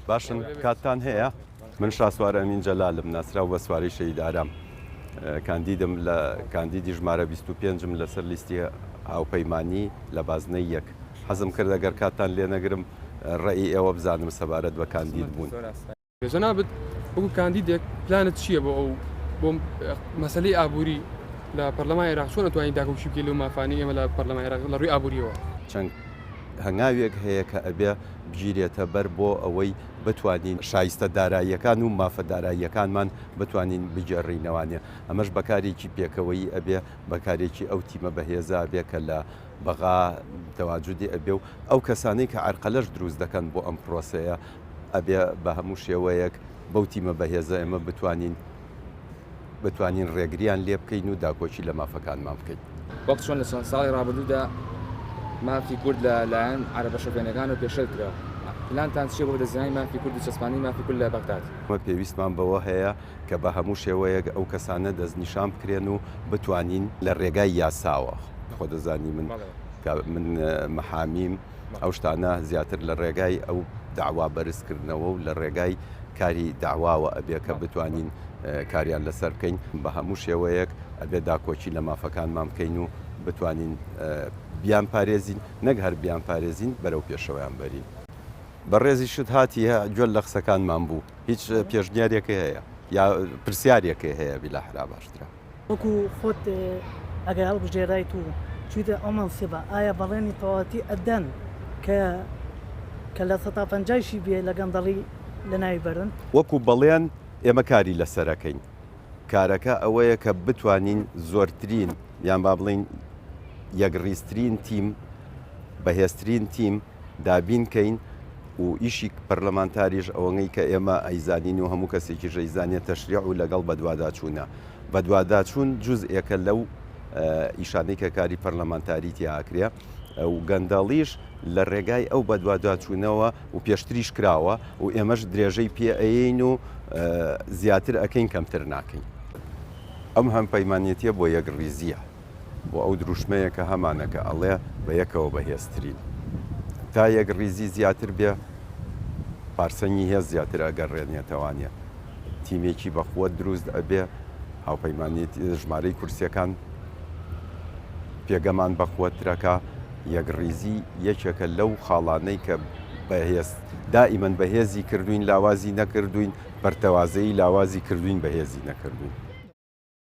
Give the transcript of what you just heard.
باشن کاتتان هەیە؟ من شاسوار ئەمین جەلالم، ناسراو بە سوارەی شەهید ئارام. کاندیدم لە کاندیدی ژمارە 25م لەسەر لیستی هاوپەیمانی لە بازنەی یەک. حەزم کرد ئەگەر کاتتان لێ نەگرم ڕەئی ئێوە بزانم سەبارەت بە کاندید بوون. جەنابت وەکو کاندیدێک پلانت چییە بۆ ئەو بۆ مەسەلەی ئابووری لە پەرلەمانی عێراق چۆن ئەتوانی داکۆکی بکەی لەو مافانەی ئێمە لە پەرلەمانی عێراق لە ڕووی ئابووریەوە؟ چەند هەنگاوێک هەیە کە ئەبێ بگیرێتە بەر بۆ ئەوەی بتوانین شایستە داراییەکان و مافە داراییەکانمان بتوانین بگێڕینەوانێ ئەمەش بە کارێکی پێکەوەیی ئەبێ بە کارێکی ئەو تیمە بەهێزە ئەبێ کە لە بەغا تەواجودی ئەبێ و ئەو کەسانەی کە عەرقەلەش دروست دەکەن بۆ ئەم پرۆسەیە ئەبێ بە هەموو شێوەیەک بەو تیمە بەهێزە ئێمە بتوانین بتوانین ڕێگریان لێ بکەین و داکۆکی لە مافەکانمان بکەین. وەک چۆن لە چەند ساڵی ڕابردوودا مافی کورد لە لایەن عەرەبە شۆفێنەکانەوە پێشێل کرا، پلانتان چییە بۆ بەدەستهێنانی مافی کورد و چەسپاندنی مافی کورد لە بەغداد؟ ئێمە پێویستمان بەوە هەیە کە بە هەموو شێوەیەک ئەو کەسانە دەستنیشان بکرێن و بتوانین لە ڕێگای یاساوە، خۆ دەزانی من کە من محامیم، ئەو شتانە زیاتر لە ڕێگای ئەو دەعوا بەرزکردنەوە و لە ڕێگای کاری دەعواوە ئەبێ کە بتوانین کاریان لەسەر بکەین. بە هەموو شێوەیەک ئەبێ داکۆکی لە مافەکانمان بکەین و بتوانین بیانپارێزین، نەک هەر بیانپارێزین بەرەو پێشەوەیان بەرین. بەڕێزیشت هاتیه گوێت لە قسەکانمان بوو، هیچ پێشنیارێکت هەیە یا پرسیارێکت هەیە بیلاحرا باشترە. وەکو خۆت ئەگەر هەڵبژێرایت و چویتە ئەو مەنسیبە ئایا بەڵێنی تەواوەتی ئەدەن کە کە لە سەتا پەنجایشی بێ لە گەندەڵی لەناوی بەرن؟ وەکو بەڵێن ئێمە کاری لەسەرەکەین کارەکە ئەوەیە کە بتوانین زۆرترین یان با بڵێین یەکڕیزترین تیم بەهێزترین تیم دابین کەین و ئیشی پەرلەمانتاریش ئەوەنەی کە ئێمە ئەیزانین و هەموو کەسێکیش ئەیزانێ تەشریع و لەگەڵ بەدواداچوونە. بەدواداچوون جوزئێکە لەو ئیشانەی کە کاری پەرلەمانتاری تیا ئەکرێ و گەندەڵیش لە ڕێگای ئەو بەدواداچوونەوە و پێشتریش کراوە و ئێمەش درێژەی پێ ئەیەین و زیاتر ئەکەین کەمتر ناکەین. ئەم هەمپەیمانێتیە بۆ یەکڕیزییە. بۆ ئەو دروشمەیە کە هەمانە کە ئەڵێ بە یەکەوە بەهێزترین. تا یەکڕیزی زیاتر بێ پارسەنگی هێز زیاتر ئەگەڕێنێتەوانێ. تیمێکی بەقوەت دروست ئەبێ، هاوپەیمانێتی ژمارەی کورسیەکان پێگەمان بەقوەتترەکا. یەکڕیزی یەکێکە لەو خاڵانەی کە بەهێز دائیمەن بەهێزی کردوین لاوازی نەکردوین، پەرتەوازەیی لاوازی کردوین بەهێزی نەکردوین.